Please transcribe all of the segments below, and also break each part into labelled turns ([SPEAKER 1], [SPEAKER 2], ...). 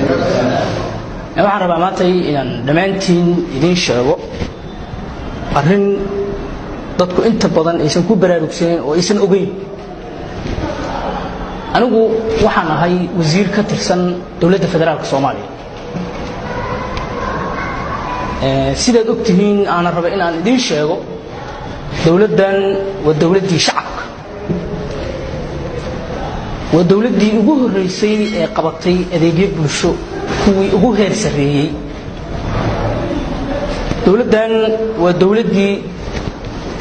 [SPEAKER 1] Waxaan rabaa maanta inaan dhammaantiin idiin sheego arrin dadku inta badan aysan ku baraarugsaneyn oo aysan ogeyn. Anigu waxaan ahay wasiir ka tirsan dowladda federaalka Soomaaliya. Sidaad og tihiin, aanan raba in aan idiin sheego, dowladdan waa dowladdii shacabka, waa dowladdii ugu horreysay ee qabatay adeegyo bulsho kuwii ugu heer sarreeyey. Dowladdan waa dowladdii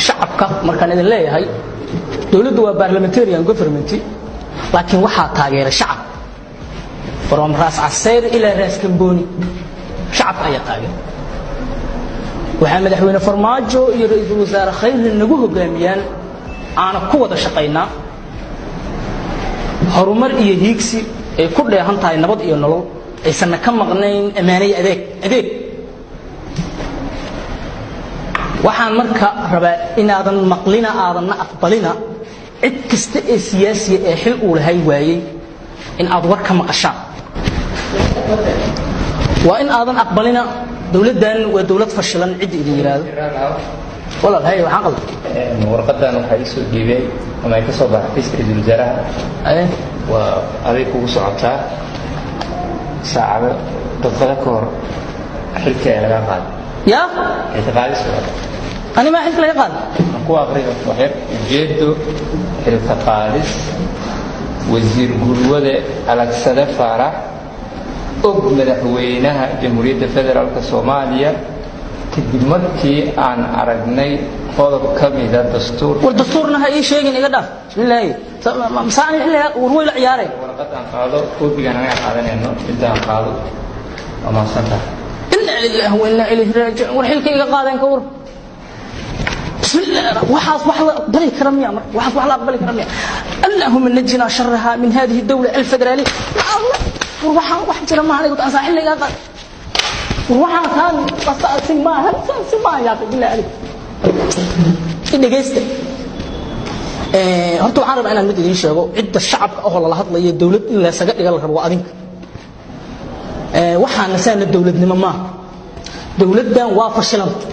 [SPEAKER 1] shacabka. Markaan idin leeyahay dowladdu waa parliamentarian government, laakiin waxaa taageera shacab from Raas Caseyr ilaa Raas Kambooni, shacabka ayaa taageera. Waxaa Madaxweyne Farmaajo iyo Ra-iisul Wasaare Khayre nagu hogaamiyaan aana ku wada shaqaynaa horumar iyo hiigsi ay ku dheehan tahay nabad iyo nolol, aysanna ka maqnayn ammaanay adeeg. Waxaan marka rabaa inaadan maqlina, aadanna aqbalina cid kasta ee siyaasiya ee xil uu lahay waayey in aad war ka maqashaan. Waa in aadan aqbalina dowladdan waa dowlad fashilan cidda idin yidhaahdo. Walaal, hay, waxaan qaldan.
[SPEAKER 2] Warqadan waxaa ii soo dhiibay ama ay ka soo baxay xafiiska ra-iisul wasaaraha. Waa aday kugu socotaa. Saacado, daqiiqado ka hor xilka ee laga qaaday.
[SPEAKER 1] Yaa?
[SPEAKER 2] Xilka qaadis waa.
[SPEAKER 1] Ani maa xilka laga qaaday?
[SPEAKER 2] Aan ku aqriyo waxyar. Ujeedo: xilka qaadis wasiir Gurwade Alagsade Faarax. Og madaxweynaha Jamhuuriyadda Federaalka Soomaaliya, kadib markii aan aragnay qodob ka mida dastuurka.
[SPEAKER 1] War dastuurna ha ii sheegin, iga dhaaf. Bismillaahi, masaa ani xilliga war way la ciyaareen.
[SPEAKER 2] Warqadan qaado, koobigan anaga qaadanayno, midaan qaado. Waa mahadsantahay.
[SPEAKER 1] Inna lillahi wa inna ilayhi raaji'uun. War xilka iga qaadeen ka war. Bismillah, waxaas wax la aqbali kara miya? Marka waxaas wax la aqbali kara miya? Allahumma najina sharraha min hadihi dawla alfederaaliya. War waxaan wax jira maaha. Aniga aan saaxil iga qaad. War waxaan kaan si maaha, si maaha. Yaa billahi alik, dhegeysta. Horta waxaan rabaa inaan mid idiin sheego. Cidda shacabka ahoo lala hadlayo, dowlad in laysaga dhiga la rabo, waa adinka. Waxaana saana dowladnimo maaha. Dowladdan waa fashilanta.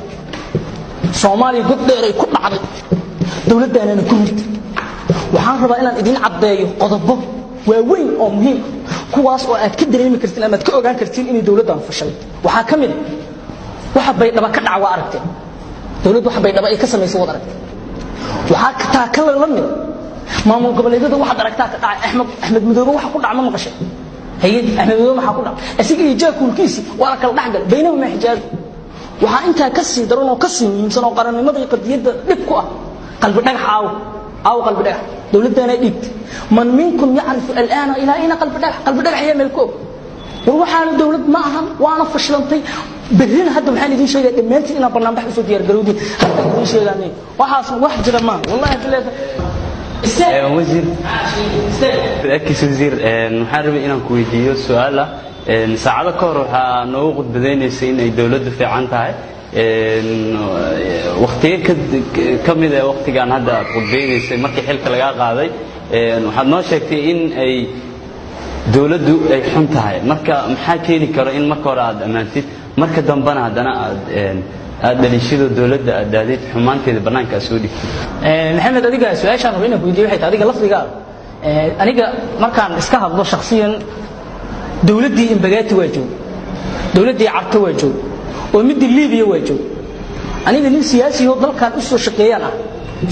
[SPEAKER 1] Soomaaliya god dheer ay ku dhacday, dowladdaanana ku rirtay. Waxaan rabaa inaan idiin caddeeyo qodobo waaweyn oo muhiim ah, kuwaas oo aad ka dareemi kartiin ama aad ka ogaan kartiin inay dowladdan fashilantay. Waxaa ka mid a waxa Baydhaba ka dhaca. Waa aragteen dowladdu waxa Baydhaba ay ka samaysay, waad aragteen. Waxaa taa ka la mid maamul goboleedyada. Waxaad aragtaa ka dhacay Axmed Madoobe waxa ku dhaca. Ma maqashay? Haye, Axmed Madoobe maxaa ku dhacay? Asiga iyo jaakuulkiisi waa la kala dhexgalay, baynahumaa xijaabi. Waxaa intaa ka sii daran oo ka sii muhiimsan oo qarannimada iyo qadiyadda dhib ku ah, Qalbi Dhagax. Aawo, aawo Qalbi Dhagax? Dowladdaana dhiibtay. Man minkum yacrifu alaana ilaa ayna Qalbi Dhagax? Qalbi Dhagax ayaa meel ku og. War waxaana dowlad ma ahan, waana fashilantay. Berrina hadda waxaan idiin sheegaya dhammaantiin inaan banaanbax usoo diyaar garowdin. Hadda idiin sheegaanay, waxaas wax jira maaha, wallahi billahi.
[SPEAKER 3] Wasiir akiis, wasiir, waxaan rabay inaan ku weydiiyo su-aal ah. Saacado ka hor waxaa noogu khudbadaynaysay in ay dowladdu fiican tahay. Waqtiyo ka mid ee waqtigan hadda aad khudbaynaysay, markii xilka lagaa qaaday, waxaad noo sheegtay in ay dowladdu ay xun tahay. Marka maxaa keeni karo in marka hore aad ammaantid, marka dambena haddana aad dhaliishado dowladda, aad daadid xumaanteeda bannaanka aad soo dhigtid?
[SPEAKER 1] Maxamed, adiga su-aashaan raba inaan ku weydiiyo waxay tahay, adiga lafdigaada, aniga markaan iska hadlo shakhsiyan, dowladdii Imbagaati waa joog, dowladdii Carto waa joog, oo middii Liibiya waa joog. Aniga nin siyaasi oo dalkan u soo shaqeeyaan ah.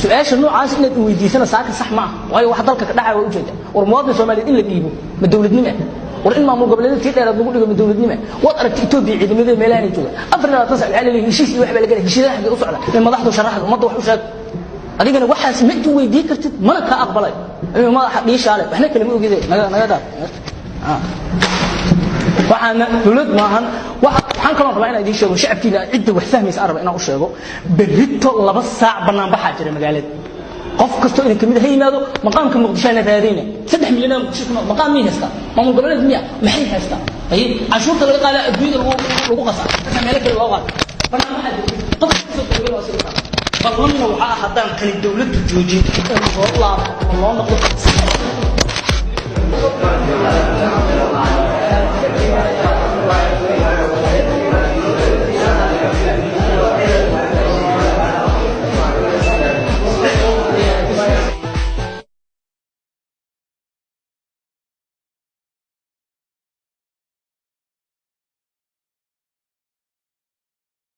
[SPEAKER 1] Su-aasha noocaas inaad i weydiisana saaka sax ma ah, waayo wax dalka ka dhacaya waa ujeeda. War muwaadin Soomaaliyeed in la dhiibo ma dowladnimo ah? War in maamul goboleedyada tii dheeraad lagu dhigo ma dowladnimo ah? Waad aragtay Etoobiya ciidamadeeda meelahan ay joogaan 24 sac. Waxaa laleeyahay heshiis iyo wax baa la galay. Heshiisyada xaggee u socda? In madaxdu sharaxda ummadda wax u sheegto. Adigana waxaas ma i weydiin kartid, mana kaa aqbalay. Madaxa dhiishaale waxna kale ma ogide, naga daa. Waxaana dowlad maahan. Waxaan kaloo rabaa inaan idiin sheego shacabkiina, cidda wax fahmaysa aan raba inaan u sheego, berrito 2 saac banaanbaxaa jira magaalada. Qof kastoo idin kamid ha yimaado maqaamka Muqdisho. Ana raadayna 3 milyan oo Muqdisho ku nool. Maqaam miyay haystaa? Maamul goboleed miya? Maxay haystaa? Haye, canshuurta laga qaadaa adduunyada lagu qasaa, dadka meelo kale loo qaada. Banaanbaxaa jira, qof kastoo dowlad waa sida ballanna. Waxaa ah haddaan kani dowladdu joojin in loo laabo ama loo noqdo.